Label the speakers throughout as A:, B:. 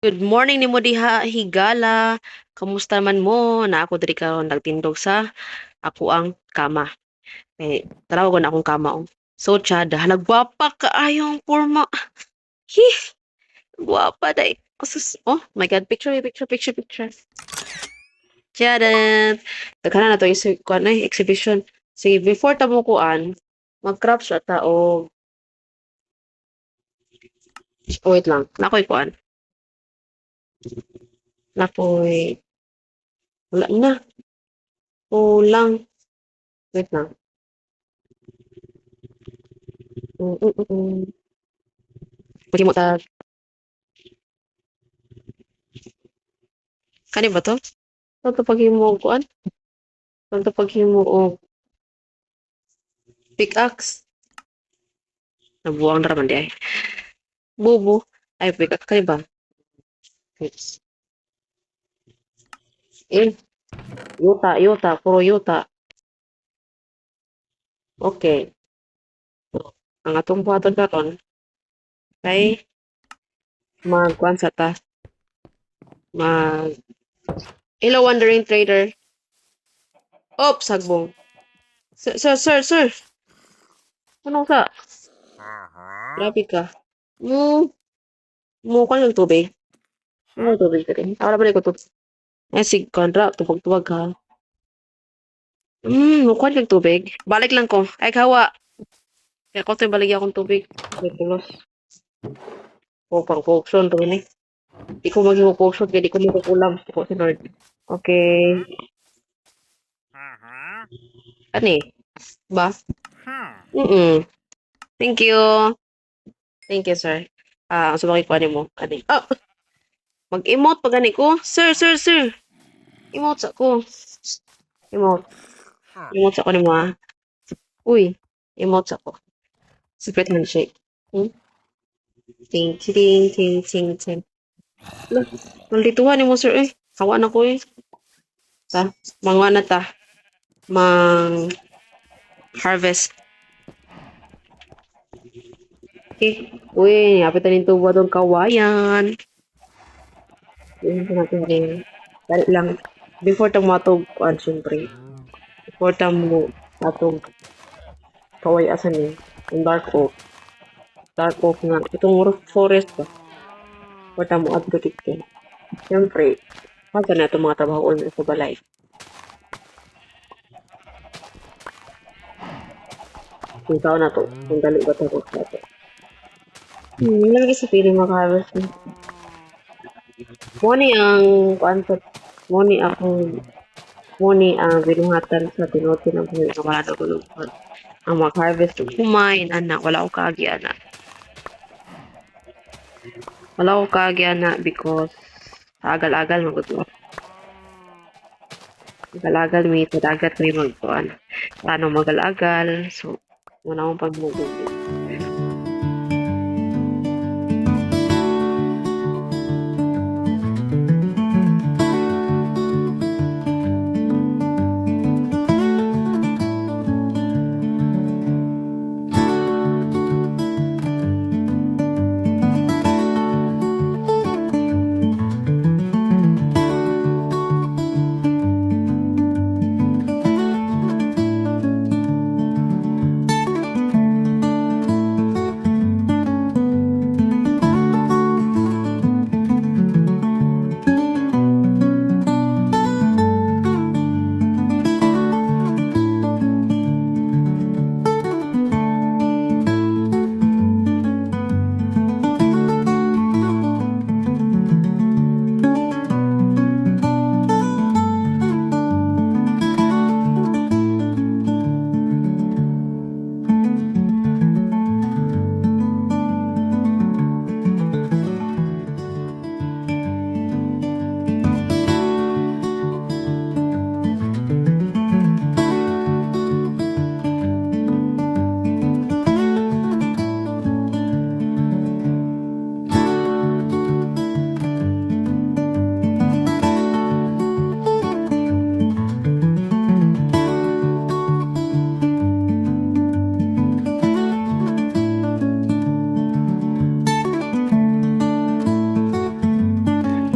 A: Good morning nimo diha, higala. Kamusta man mo? Naa ko diri karon nagtindog sa akoang kama. Eh, tanawa ko na akong kama oh. So chad, hala, gwapa kaayo ang porma. Hi! Gwapa day. Sus, oh my God, picture, picture, picture, picture. Charan! Daghan na to kuan ay exhibition. Sige, before ta mo kuan, mag-craft sa ta og. Oh, wait lang. Nakoy kuan. Nakoy, wala na. Kulang. Wait lang. Maghimo ta. Kani ba to? Ito paghimo og kuan? Ito paghimo og pickaxe. Nabuang na raman di ay. Bubo. Ay, pickaxe kani ba? Oops. Eh, yuta, yuta, puro yuta. Okay. Ang atong buhaton karon kay magkuan sa ta. Mag. Hello, wandering trader. Oops, sagbong. Sir, sir, sir, sir. Ano ka? Grabe ka. Mo kuan yung tubig. Mo tubig ka rin. Wala ba ko tubig? Eh, sig kontra, tubag-tubag ha. Mo kuan kag tubig. Balik lang ko. Ay, kawa. Kaya ko ito balik akong tubig. May pulos. O, pang potion to ni. Di ko maghimo potion kaya di ko makukulam. Ko si Lord. Okay. Ani? Ba? Thank you. Thank you, sir. Ah, ang sumakit ko mo. Ani? Oh! Mag-emote pa gani ko. Sir, sir, sir. Emote sa ko. Emote. Emote sa ko nimo ah. Uy, emote sa ko. Secret handshake. Ting, ting, ting, ting, ting. Lah, nalituhan nimo, sir eh. Hawa na ko eh. Ta, mangwa na ta. Mang harvest. Okay. Uy, hapit na tubo atong kawayan. Yun po natin din. Dali lang. Before tang matog, kuan syempre. Before tang mo atog kaway asa ni ang dark oak. Dark oak nga. Itong forest ba? Before tang mo adto dito. Syempre, pagka na itong mga trabaho sa balay. Kung tao na to, kung dali ba ito sa to. Lagi sa feeling makaharvest. Mo ni ang kuan sa mo ni ang binuhatan sa tinuod ng buhi nga wala na ko ang mag-harvest og kumain ana, wala ko kaagi ana, wala ko kaagi ana because sa agal-agal man gud, agal-agal mi sa dagat mi magkuan ano, magal-agal, so wala akong pagmugod.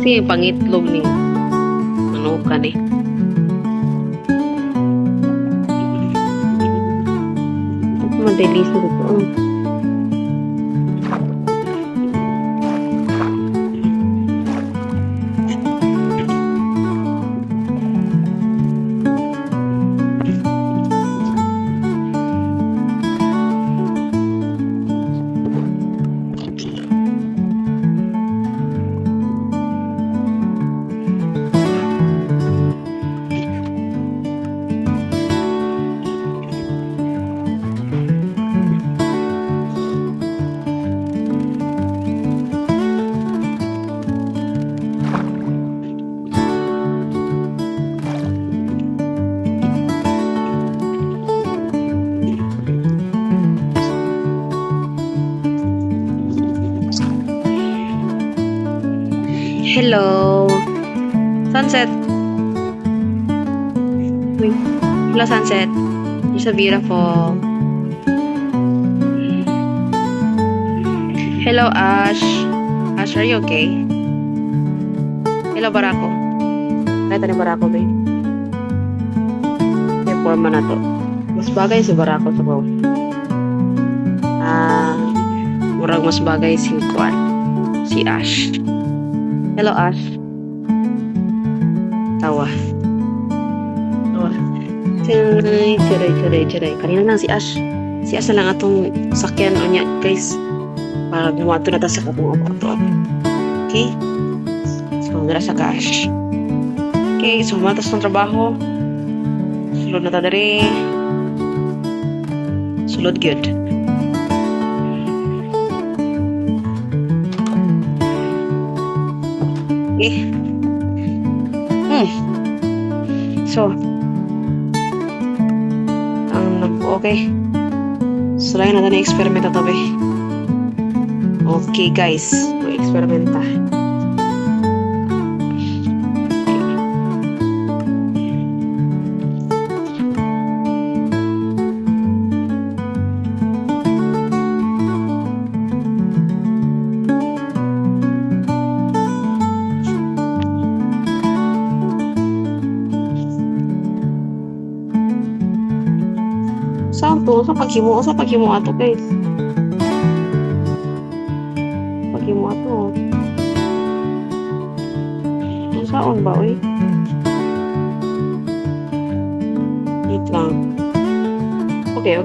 A: Sige, pangitlog ni manukan eh. Madali sa dito. Oh. Hello. Sunset. Uy. Hello, sunset. You're so beautiful. Hello, Ash. Ash, are you okay? Hello, Barako. Kahit ni Barako, babe. May forma na to. Mas bagay si Barako sa baw. Ah, murag mas bagay si Kwan. Si Ash. Hello, Ash. Tawa. Tawa. Tiray, tiray, tiray, tiray. Kanina lang si Ash. Si Ash na lang atong sakyan unya, guys. Para gumato na ta sa katong ato. Okay? So, dira sa ka, Ash. Okay, so matas ng trabaho. Sulod na ta diri. Sulod gyud. Okay. So, ang okay. So, lang natin experiment to, be. Okay, guys. Mag-experimenta. Okay. Saan to? Sa paghimo ato, guys? Paghimo ato. Ang saon ba, oy? Wait lang. Okay.